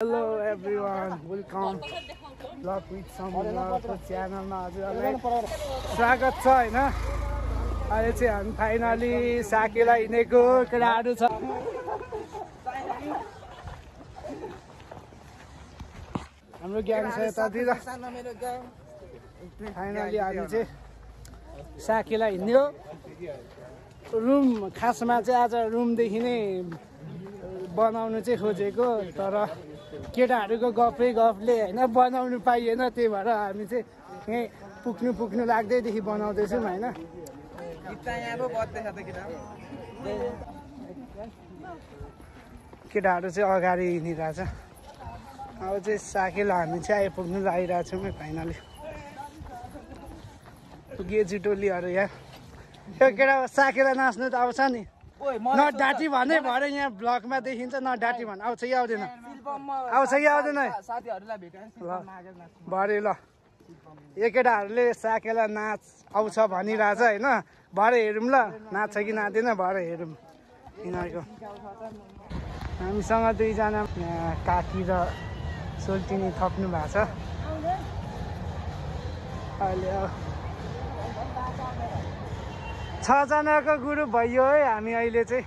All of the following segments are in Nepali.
Hello everyone, welcome Vlog with Samudra च्यानलमा हजुरहरुलाई स्वागत छ हैन। अहिले चाहिँ हामी फाइनली साकेला हिँडेको केटाहरु छ। हाम्रो ग्याङ छ यतातिर। फाइनली हामी चाहिँ साकेला हिँड्यो। रुम खासमा चाहिँ आज रुमदेखि नै बनाउनु चाहिँ खोजेको, तर केटाहरूको गफले हैन बनाउनु पाइएन। त्यही भएर हामी चाहिँ यही पुग्नु लाग्दैदेखि बनाउँदैछौँ हैन। केटाहरू चाहिँ अगाडि हिँडिरहेछ। अब चाहिँ साकेला हामी चाहिँ आइपुग्नु लागिरहेछौँ फाइनली। गेजी टोलीहरू यहाँ यो केटा साकेला नाच्नु त आउँछ नि। नडाटी भने भरे यहाँ ब्लगमा देखिन्छ। नडाटी भने आउँछ कि आउँदैन? आउँछ कि आउँदैन? भरे ल यो केटाहरूले साकेला नाच आउँछ भनिरहेछ होइन। भरे हेरौँ ल नाच्छ कि नाच्दैन, भरे हेरौँ यिनीहरूको। हामीसँग दुईजना काकी र सोल्टिनी थप्नु भएको छ अहिले। 6 जनाको ग्रुप भयो है हामी अहिले चाहिँ।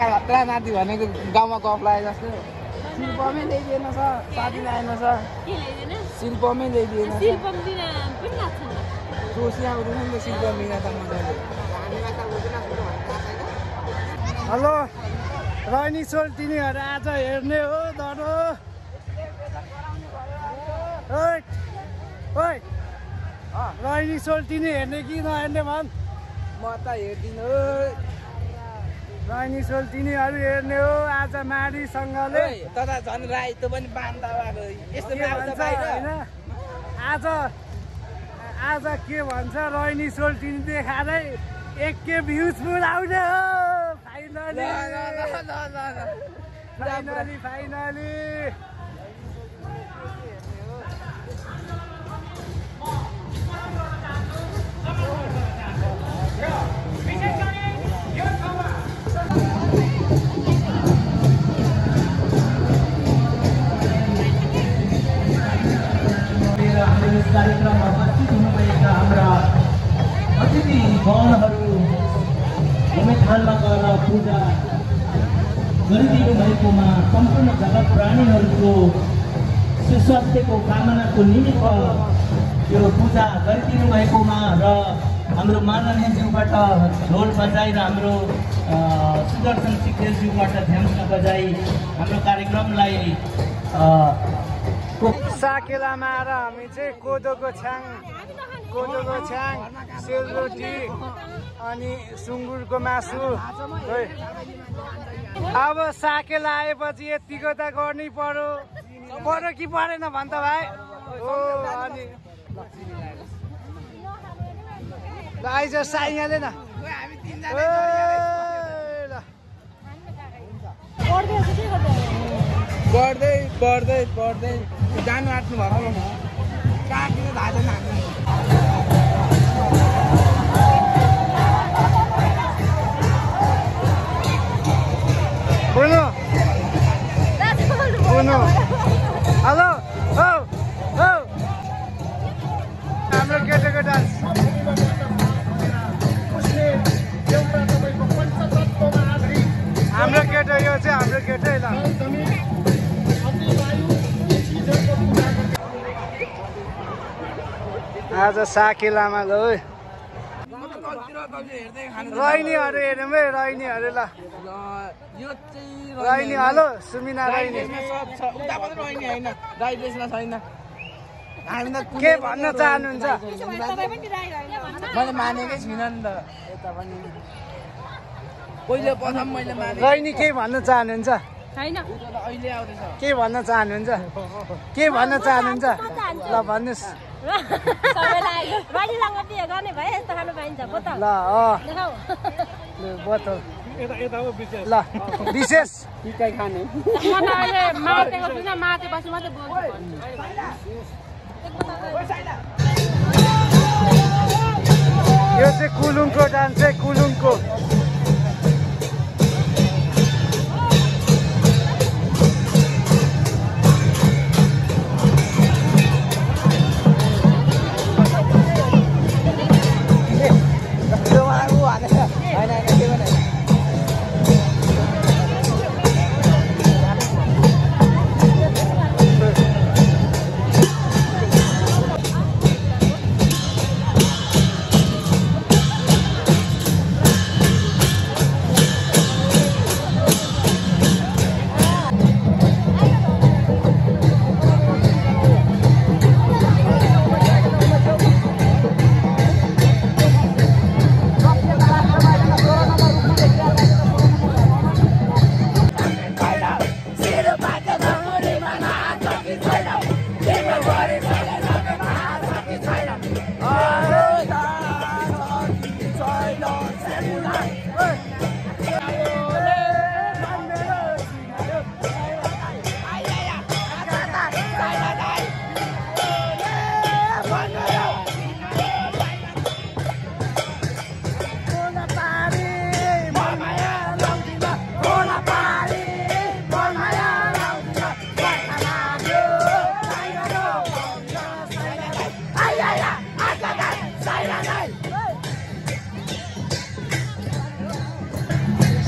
हप्ता नाति भनेको गाउँमा गफ लागे जस्तो शिल्पमै ल्याइदिएन छ, साथी ल्याएन छ। शिल्पमै ल्याइदिएन। जोसिया आउँदैन नि त शिल्प मिना त मजाले। हेलो रैनी सोल्टिनीहरू आज हेर्ने हो दरो। रैनी सोल्टिनी हेर्ने कि नहेर्ने भन्? म त हेर्दिनँ। रैनी सोल्टिनीहरू हेर्ने हो आज माडीसँगले। तर झन् राई त पनि बान्दा यस्तो होइन। आज के भन्छ रैनी सोल्टिनी देखाएरै 1K भ्युज पुऱ्याउने हो फाइनली। कार्यक्रममा उपस्थित हुनुभएका हाम्रा अतिथि गणहरू होमेथानमा गएर पूजा गरिदिनु भएकोमा सम्पूर्ण जगत प्राणीहरूको सुस्वास्थ्यको कामनाको निमित्त यो पूजा गरिदिनु भएकोमा र हाम्रो माननीयज्यूबाट ढोल बजाई र हाम्रो सुदर्शन सिक्रेलज्यूबाट ध्यान बजाई हाम्रो कार्यक्रमलाई साकेलामा आएर हामी चाहिँ कोदोको छ्याङ, सेलरोटी अनि सुँगुरको मासु। अब साकेला आएपछि यतिको त गर्नै पर्यो कि परेन भन् त भाइ? हो अनि ल आइज साइयाले न पढ्दै जानु आँट्नु भएको कहाँ किन थाहा छैन हामीलाई। हेलो हाम्रो केटाको डान्स हाम्रो केटा यो चाहिँ हाम्रो केटै ल। आज साकेलामा ल रैनीहरू हेरौँ है रैनीहरू ल। रैनी हेलो सुमिना रैनी के भन्न चाहनुहुन्छ? मैले मानेकै छुइनँ नि त। पहिले प्रथम मैले माने। रैनी के भन्न चाहनुहुन्छ? के भन्न चाहनुहुन्छ? ल भन्नुहोस्। सबैलाई रैनीसँग बिहे गर्ने भए यस्तो खानु पाइन्छ पो त। ल बोतल ल विशेष टिकाइ खाने म त अहिले मातेको छुइनँ मातेपछि मात्रै बोल्छु यो चाहिँ कुलुङको डान्स है कुलुङको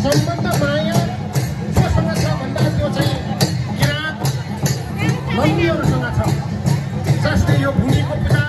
सम्बन्ध माया जोसँग छ भन्दा त्यो चाहिँ किराँत मन्दिरहरूसँग छ जसले यो भूमिको पिता